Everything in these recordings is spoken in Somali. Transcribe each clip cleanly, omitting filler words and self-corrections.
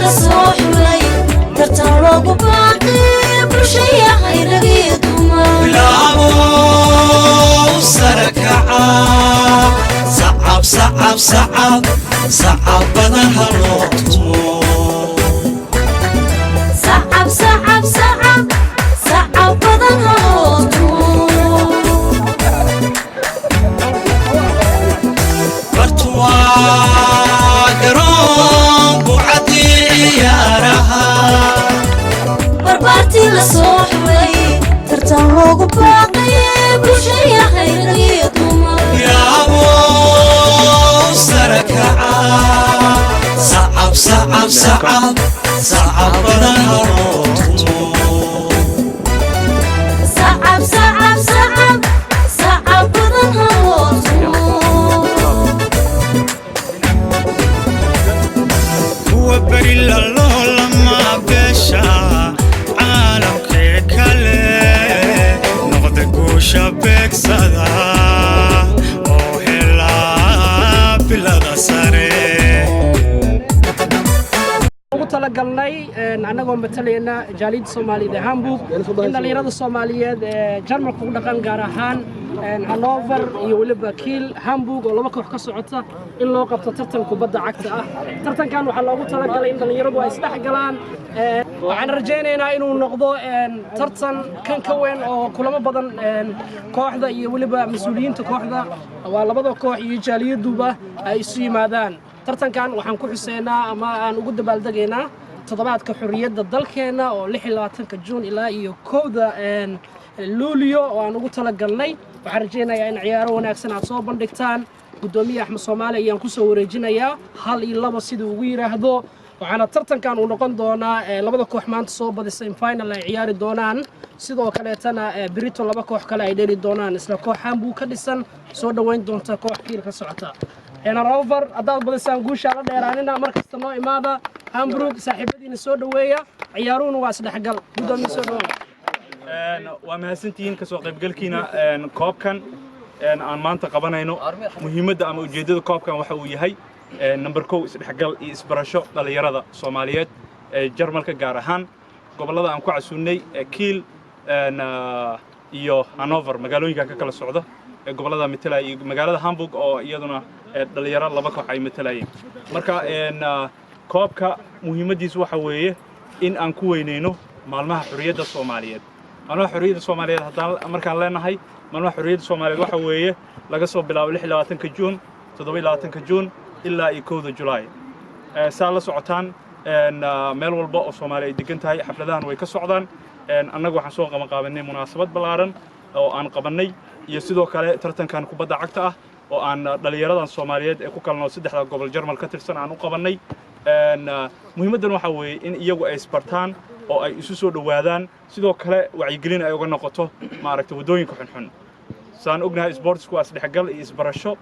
La soo xulay, tartan loogu baaqay bulshayahay ragii dumar. Bilaabo sarakaca, sacab, sacab, sacab, sacab badan ha loo tumo. Sacab, sacab, sacab, sacab badan haloo tumo. Bartuwaa garoon bucadii ciyaaraha. Barbaartii la soo xulay, tartan loogu baaqay bulshayahay ragii dumar. Bilaabo sarakaca, sacab, sacab, sacab, sacab badan ha loo tumo. Sacab, sacab, sacab, sacab badan haloo tumo. Kuwa berila loolama beesha caalamkee kale noqda, guusha beegsada oo helaa bilada sare. Ugu talagalnay annagoo matalayna jaaliyadda Soomaaliyeed ee Hamburg in dhallinyarada Soomaaliyeed ee Jarmalka ku dhaqan, gaar ahaan Hanover iyo weliba Kiel, Hamburg, oo laba koox ka socota, in loo qabto tartan kubadda cagta ah. Tartankan waxaa loogu talagalay in dhallinyaradu ay isdhex galaan. Waxaan rajaynaynaa inuu noqdo tartan kan ka weyn oo kulamo badan kooxda iyo weliba mas-uuliyiinta kooxda, waa labada koox iyo jaaliyaduba, ay isu yimaadaan. Tartankan waxaan ku xuseynaa ama aan ugu dabaaldegaynaa toddobaadka xorriyadda dalkeenna oo 26-ka Juun ilaa iyo 1-da Luulyo oo aan ugu talagalnay. Waxaan rajaynayaa in ciyaaro wanaagsan aad soo bandhigtaan. Guddoomiye Axmed Soomaali ayaan kusoo wareejinayaa hal iyo labo siduu ugu yidhaahdo. Waxaana tartankan uu noqon doonaa labada koox maanta soo badisa in final ay ciyaari doonaan, sidoo kaleetana berito laba koox kale ay dheli doonaan, isla koox Hamburg ka dhisan soo dhoweyn doonta koox Kiil ka socota. Hanover, haddaad badisaan guushaa la dheeraanina, mar kasta noo imaada Hamburg, saaxiibadiina soo dhoweeya. Ciyaaruhuna waa isdhexgal. Guddoomiye, soo dhoweeya. Waa mahadsantihiin kasoo qaybgalkiina koobkan aan maanta qabanayno. Muhiimadda ama ujeeddada koobkan waxa uu yahay, number 1, isdhexgal iyo isbarasho dhallinyarada Soomaaliyeed ee Jarmalka, gaar ahaan gobollada aan ku casuunnay ee Kiel iyo Hanover, magaalooyinka ka kala socda ee gobollada metelaya, iyo magaalada Hamburg oo iyaduna dhallinyaro laba koox ay matalayeen. Marka koobka muhiimaddiisu waxa weeye in aan ku weyneyno maalmaha xorriyadda Soomaaliyeed. Maalmaha xorriyadda Soomaaliyeed haddaan markaan leenahay, maalmaha xorriyadda Soomaaliyeed waxa weeye laga soo bilaabo 26-ka Juun, 27-ka Juun ilaa iyo 1-da Julaay. Saa la socotaan, meel walba oo Soomaali ay degan tahay xafladahan way ka socdaan. Annagu waxaan soo qaban qaabanay munaasabad ballaaran oo aan qabannay, iyo sidoo kale tartankan kubadda cagta ah oo aan dhallinyaradan Soomaaliyeed ee ku kala nool saddexda gobol Jarmal ka tirsan aan u qabannay. Muhiimaddan waxaa weeye in iyagu ay isbartaan oo ay isu soo dhowaadaan, sidoo kale wacyigelin ay uga noqoto maaragtay waddooyinka xunxun. Saan ognahay, sportsku waa isdhexgal iyo isbarasho,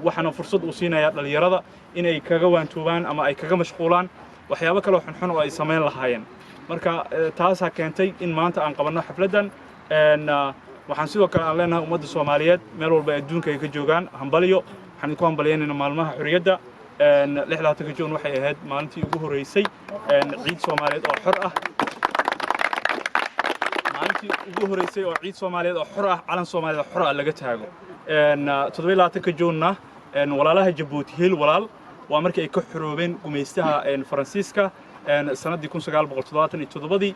waxaana fursad uu siinayaa dhallinyarada inay kaga waantoobaan ama ay kaga mashquulaan waxyaabo kaloo xunxun oo ay samayn lahaayeen. Marka taasaa keentay in maanta aan qabanno xafladdan. Waxaan sidoo kale aan leenahay ummadda Soomaaliyeed meel walba adduunka ay ka joogaan hambalyo. Waxaan idinku hambalyaynaynaa maalmaha xorriyadda. 26-ka Juun waxay ahayd maalintii ugu horreysay ciid Soomaaliyeed oo xor ah, maalintii ugu horreysay oo ciid Soomaaliyeed oo xor ah, calan Soomaaliyeed oo xor ah laga taago. 27-ka Juunna walaalaha Jabuuti, hiil walaal, waa markii ay ka xoroobeen gumaystaha Faransiiska sannaddii 1977-dii,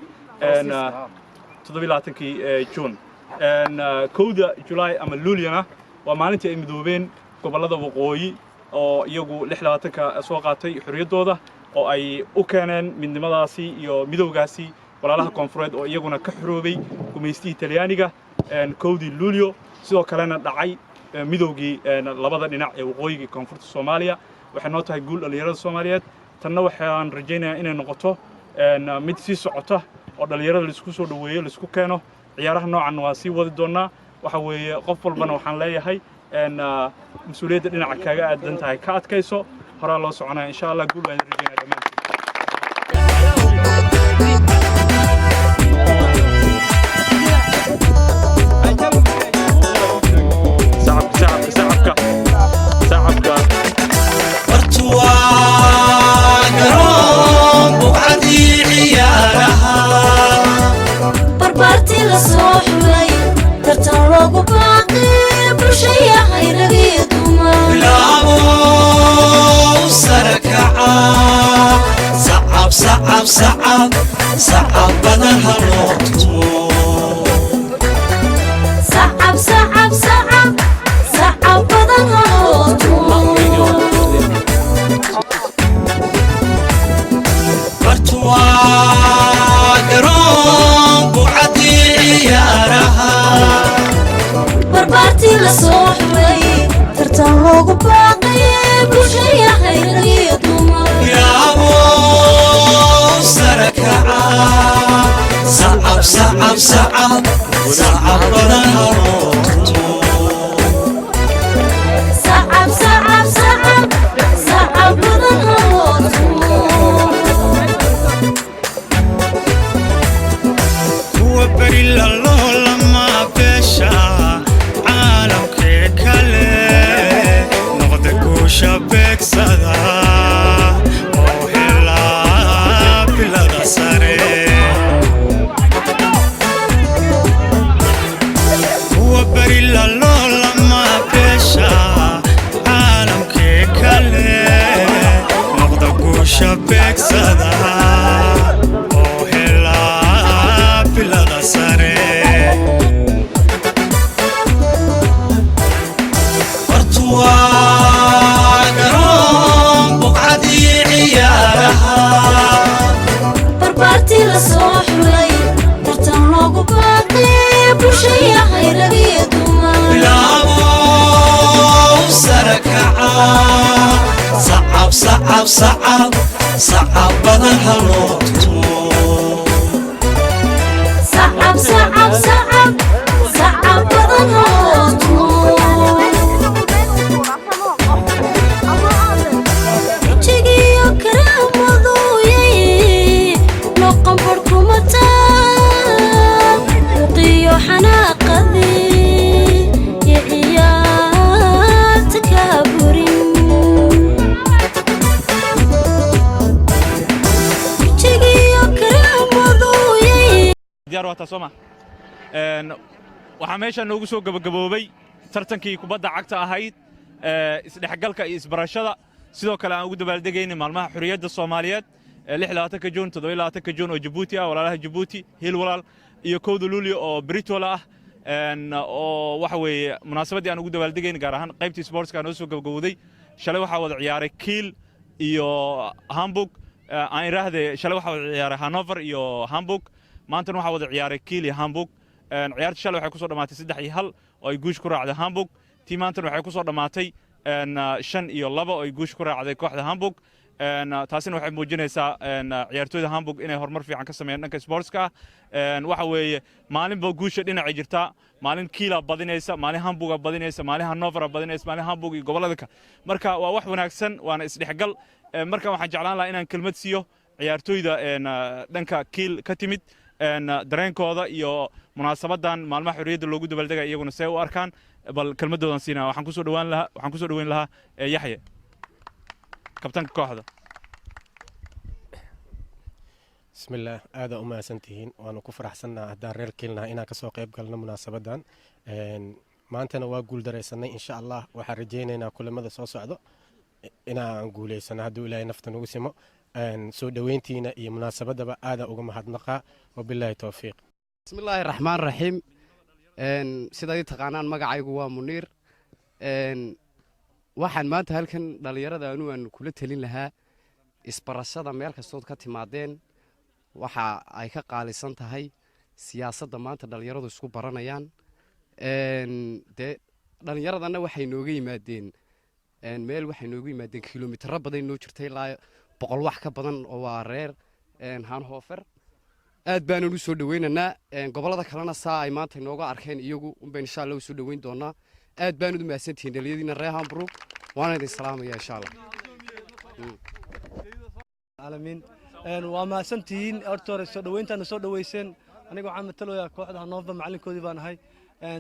27-kii Juun. 1-da Julaay ama Luulyana waa maalintii ay midoobeen gobollada waqooyi oo iyagu 26-ka soo qaatay xorriyaddooda, oo ay u keeneen midnimadaasi iyo midowgaasi walaalaha koonfureed oo iyaguna ka xoroobay gumaystihii Talyaaniga 1-dii Luulyo. Sidoo kalena dhacay midowgii labada dhinac ee waqooyiga koonfurta Soomaaliya. Waxay noo tahay guul dhallinyarada Soomaaliyeed. Tanna waxaan rajaynayaa inay noqoto mid sii socota oo dhallinyarada laisku soo dhoweeyo, laisku keeno. Ciyaaraha noocan waa sii wadi doonnaa. Waxa weeye qof walbana waxaan leeyahay mas-uuliyadda dhinaca kaaga aadan tahay ka adkayso, horaa loo soconaya insha Allah. Guul baan idin rajaynaya dhammaantiin. Sacabka, sacabka, sacabka, sacabka. Bartuwaa garoon. Sacab, sacab, sacab badan ha loo tumo. Sacab, sacab, sacab, sacab badan ha loo tumo. Bartuwaa garoon bucadii ciyaaraha. Barbaartii la soo xulay, tartan loogu baaqay, bulshaya rag iyo dumar. Bilaabo sare kaca, sacab, sacab, sacab, sacab badan ha loo tumo. Sacab, sacab, sacab, sacab badan ha loo tumo. Kuwa beri laloolama beesha caalamkee kale noqda guusha beegsada oo helaa bilada sare. Kuwa beri laloolama beesha caalamkee kale noqda guusha beegsada oo helaa bilada sare. Bartuwaa garoon buqcadii ciyaaraha. Barbaartii la soo xulay, tartan loogu baaqay, bulshaya rag iyo dumar. Bilaabo sare kaca, sacab, sacab, sacab, sacab badan ha loo tumo. Sacab, sacab, sacab, sacab badan ha loo tumo. Wejigiyo karaamadooyay noqon barhkuma taan uqiyo xanaaqadii iyo ciyaarta kaa burin. Wejigiyo karaamadooyay. Diyaar waa taa soo ma? Waxaa meesha noogu soo gabagaboobay tartankii kubadda cagta ahayd isdhexgalka iyo isbarashada, sidoo kale aan ugu dabaaldegaynay maalmaha xurriyadda Soomaaliyeed ee 26-ka Juun, 27-ka Juun oo Jabuuti ah, walaalaha Jabuuti hiil walaal, iyo 1-da Luulyo oo Britola ah, oo waxa weeye munaasabaddii aan ugu dabaaldegaynay gaar ahaan qaybtii sportska noo soo gabagabowday. Shalay waxaa wada ciyaaray Kiel iyo Hamburg, aan idhaahde shalay waxaa wada ciyaaray Hanover iyo Hamburg, maantana waxaa wada ciyaaray Kiel iyo Hamburg. Ciyaarta shalay waxay ku soo dhammaatay 3-1 oo ay guush ku raacday Hamburg. Tii maantana waxay ku soo dhammaatay 5-2 oo ay guush ku raacday kooxda Hamburg. Taasina waxay muujinaysaa ciyaartooyda Hamburg inay horumar fiican ka sameeyeen dhanka sportska ah. Waxa weeye maalinba guusha dhinacay jirtaa, maalin Kiela badinaysa, maalin Hamburga badinaysa, maalin Hanovera badinaysa, maalin Hamburg iyo gobollada ka. Marka waa wax wanaagsan, waana isdhexgal. Marka waxaan jeclaan lahaa inaan kelmad siiyo ciyaartooyda dhanka Kiel ka timid, dareenkooda iyo munaasabadan maalmaha xorriyadda loogu dabaaldegaya iyaguna see u arkaan. Bal kelmadoodan siinaa. Waxaan kusoo dhaweyn lahaa Yaxye, kabtanka kooxda. Bismillaah, aada u mahadsantihiin. Waanu ku faraxsannaha haddaan reer Kielnaha inaan kasoo qayb galno munaasabadan. Maantana waa guuldaraysanay. Insha Allah waxaan rajaynaynaa kulamada soo socdo inaan guuleysano hadduu Ilaahay nafta nagu simo. Soo dhoweyntiina iyo munaasabadaba aada uga mahadnaqaa. Wabilaahi towfiiq. Bismillaahi raxmaan raxiim. Sidaad i taqaanaan, magacaygu waa Muniir. Waxaan maanta halkan dhallinyarada anu aan kula telin lahaa isbarashada. Meel kastood ka timaadeen, waxa ay ka qaalisan tahay siyaasadda maanta dhallinyaradu isku baranayaan. Dee dhallinyaradanna waxay nooga yimaadeen meel, waxay noogu yimaadeen kilomitaro badan noo jirtay, ilaa 100 wax ka badan, oo waa reer Hanhofer. Aad baanan u soo dhaweynaynaa. Gobollada kalena saa ay maanta inooga arkeen iyagu unbayn insha Allah usoo dhoweyn doonaa. Aad baanad u mahadsantihiin dhaliyadiina reer Hamburg, waana idin salaamaya insha Allah. Caalamiin, waa mahadsantihiin. Horta hore soo dhoweyntaana soo dhoweyseen. Aniga waxaan mataloyaa kooxda Hannover, macalinkoodii baan ahay.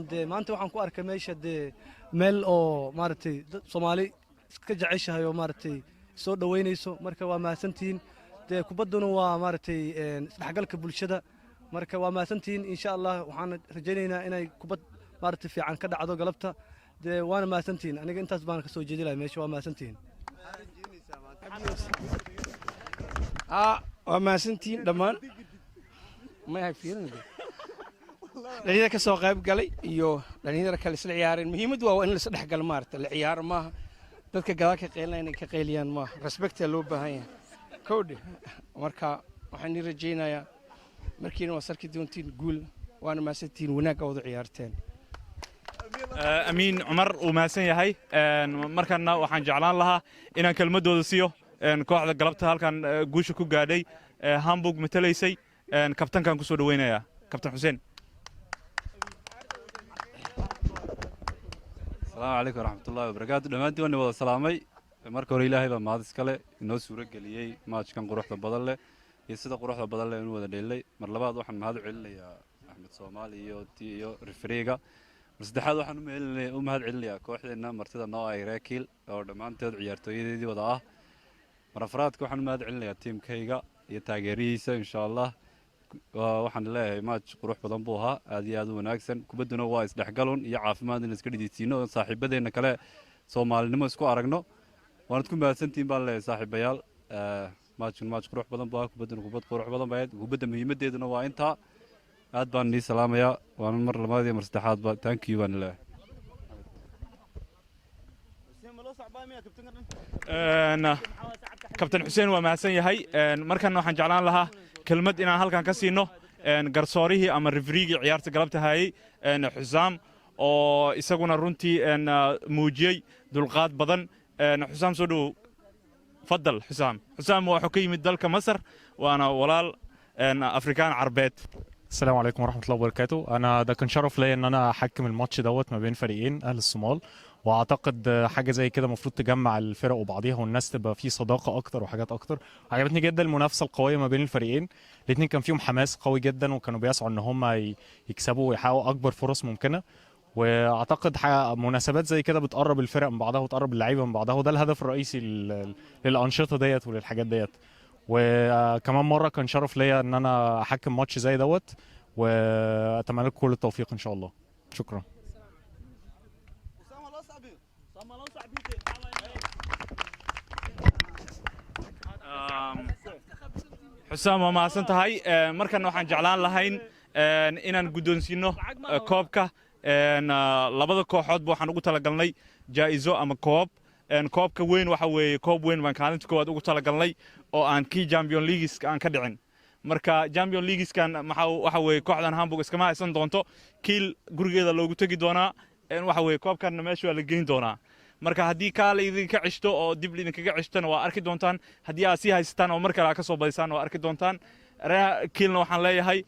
Dee maanta waxaan ku arkay meesha dee meel oo maaragtay dad Soomaali iska jeceshahay oo maaragtay soo dhoweynayso. Marka waa mahadsantihiin. Dee kubadduna waa maaragtay isdhexgalka bulshada. Marka waa mahadsantihiin. Insha Allah waxaan rajaynaynaa inay kubad maaragtay fiican ka dhacdo galabta. Dee waana mahadsantihiin. Aniga intaas baan ka soo jeedi lahay meesha. Waa mahadsantihiin. Waa mahadsantihiin dhammaan. May fiirin dhalinyarada ka soo qayb galay iyo dhalinyarada kale isla ciyaareen. Muhiimaddu waa in la isdhex galo, maarata, la ciyaaro maaha. Dadka gadaal ka qeylina inay ka qeyliyaan maaha. Respecta loo baahan yahay kowdhe. Marka waxaan ii rajaynayaa markiina waa sarki doontiin guul. Waana mahadsantihiin, wanaagga wada ciyaarteen. Amiin Cumar uu mahadsan yahay. Markanna waxaan jeclaan lahaa inaan kelmadooda siiyo kooxda galabta halkan guusha ku gaadhay, Hamburg matalaysay. Kabtankan kusoo dhaweynayaa, Kabtan Xuseen. Asalaamu calaykum waraxmatullahi wabarakaatu. Dhammaantiin waan wada salaamay. Marka hore Ilaahay baa mahad iskale inoo suuro geliyey matchkan quruxda badan leh iyo sida quruxda badan leh inuu wada dheelay. Mar labaad waxaan mahad u celinayaa Axmed Soomaali iyo ti iyo refereega. Mar saddexaad waxaan u mahad celinayaa kooxdeenna martida noo ay reer Kiel oo dhammaantood ciyaartooyadeedii wada ah. Mar afraadka waxaan u mahad celinayaa tiimkayga iyo taageerihiisa. Insha Allah waxaan leeyahay match qurux badan buu ahaa, aad iyo aad u wanaagsan. Kubadduna waa isdhexgalun iyo caafimaad in iska dhididsiino oo saaxiibadeenna kale Soomaalinimo isku aragno. Waanad ku mahadsantihiin baan leeyahay, saaxiibayaal. Matchkan match qurux badan buu ahaa, kubadduna kubad qurux badan bay ahayd. Kubadda muhiimaddeeduna waa intaa. Aad baan nii salaamayaa, waana mar labaad iyo mar saddexaadba thank you baan leeyahay. Kabtan Xuseen waa mahadsan yahay. Markan waxaan jeclaan lahaa kelmad inaan halkan ka siino garsoorihii ama refereegii ciyaarta galabta hayay, Xusaam, oo isaguna runtii muujiyey dulqaad badan. Xusaam, soo dhowow. Fadal, Xusaam. Xusaam wuxuu ka yimid dalka Masar, waana walaal Afrikaan Carbeed. السلام عليكم ورحمة الله وبركاته. أنا ده كان شرف ليا إن أنا أحكم الماتش دوت ما بين فريقين أهل الصومال، وأعتقد حاجة زي كده المفروض تجمع الفرق وبعضيها والناس تبقى في صداقة أكتر وحاجات أكتر. عجبتني جدا المنافسة القوية ما بين الفريقين. الاثنين كان فيهم حماس قوي جدا وكانوا بيسعوا إن هم يكسبوا ويحققوا أكبر فرص ممكنة، واعتقد مناسبات زي كده بتقرب الفرق من بعضها وتقرب اللعيبه من بعضها، وده الهدف الرئيسي للانشطه ديت وللحاجات ديت. وكمان مره كان شرف ليا ان انا احكم ماتش زي دوت، واتمنى لكم كل التوفيق ان شاء الله. شكرا. Xusaam waa mahadsan tahay. Markan waxaan jeclaan lahayn inaan guddoonsiino koobka. Labada kooxoodba waxaan ugu talagalnay jaa'izo ama koob. Koobka weyn waxa weeye koob weyn baan kaalinta koowaad ugu talagalnay oo aan kii Champion Leagueska aan ka dhicin. Marka Champion Leagueskan maxaa waxa weeye kooxdan Hamburg iskama haysan doonto. Kiil gurigeeda loogu tegi doonaa. Waxa weeye koobkanna meesha waa la geyn doonaa. Marka haddii kaa la idinka ceshto oo dib idinkaga ceshtona, waa arki doontaan. Haddii aad sii haysataan oo mar kale aad ka soo badisaan, waa arki doontaan. Reer Kiilna waxaan leeyahay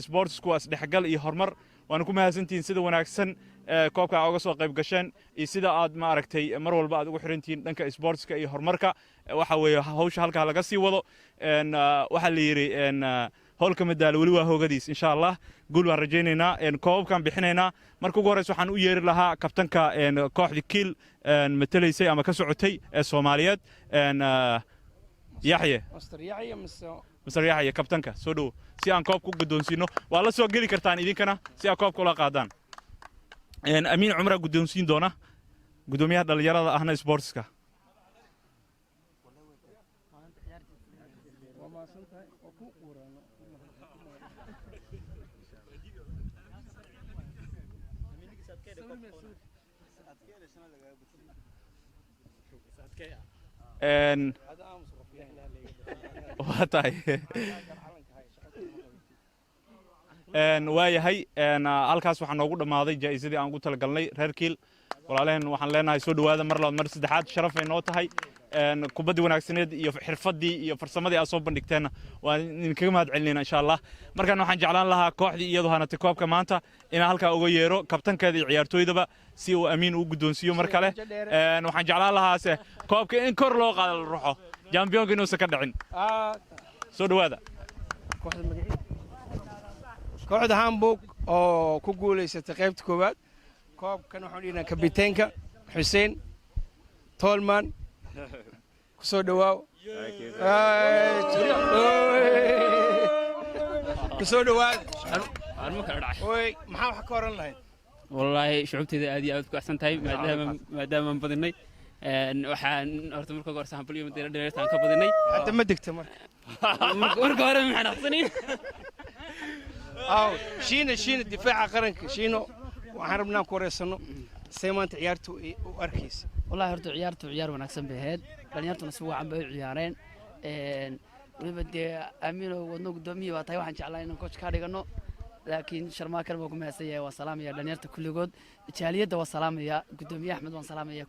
sportsku waa isdhexgal iyo horumar. Waana ku mahadsantihiin sida wanaagsan koobka aad uga soo qayb gasheen iyo sida aad maaragtay mar walba aad ugu xirantihiin dhanka sportska iyo horumarka. Waxa weeye hawsha halkaa laga sii wado. Waxaa la yidhi howlka madaalo weli waa hoogadiis. Insha Allah guul baan rajaynaynaa. Koobabkaan bixinaynaa. Marka ugu horeysa waxaan u yeeri lahaa kabtanka kooxda Kiil matalaysay ama ka socotay ee Soomaaliyeed, Yaxye. Master Yaxya mise? Master Yaxye, kabtanka, soo dhowo si aan koobka u guddoonsiino. Waa la soo geli kartaan idinkana si aad koobka ula qaadaan. Amiin Cumraa guddoonsiin doona, guddoomiyaha dhalinyarada ahna sportska. Waa mahadsantahay, waa ku quuraano. Waa tahay, waayahay. Halkaas waxaa noogu dhammaaday jaa'isadii aan ugu talagalnay reer Kiil. Walaalaheen waxaan leenahay soo dhowaada mar labaad, mar saddexaad. Sharafay noo tahay. Kubaddii wanaagsaneed iyo xirfaddii iyo farsamadii aad soo bandhigteenna waan idinkaga mahad celinayna, insha Allah. Markaan waxaan jeclaan lahaa kooxdii iyadu hanatay koobka maanta inaan halkaa uga yeero kabtankeeda iyo ciyaartooydaba si uu Amiin u guddoonsiiyo mar kale. Waxaan jeclaan lahaase koobka in kor loo qaado, la ruxo, championka inuusan ka dhicin. Soo dhowaada. Kooxda Hamburg oo ku guulaysatay qaybta koowaad koobkan, waxaan dhihnaa kabiteenka Xuseen Tolman, ku soo dhawaaw, ku soo dhawaad. Oy, maxaa wax ka oran lahayd? Wallaahi shucubteyda aad iyo aad ku axsan tahay maadaama badinay. Waxaan horta marka hore saxanbal iyo madiina dheertaan ka badinay. Hadda ma degta marka? Marka hore ma xanaaqsanin. Aw, Shiina, Shiina, difaaca qaranka Shiino, waxaan rabnaa ku wareysano see maanta ciyaartu u arkaysa. Wallahi horta ciyaartu ciyaar wanaagsan bay ahayd, dhalinyartuna si wacan bay u ciyaareen. Weliba dee Aamiino wadno guddoomiyi baa tahay, waxaan jeclaa inaan coach kaa dhigano, laakiin Sharmaakar baa ku mahadsan yahay. Waa salaamaya dhalinyarta kulligood, jaaliyadda waa salaamaya, guddoomiye Axmed waan salaamaya.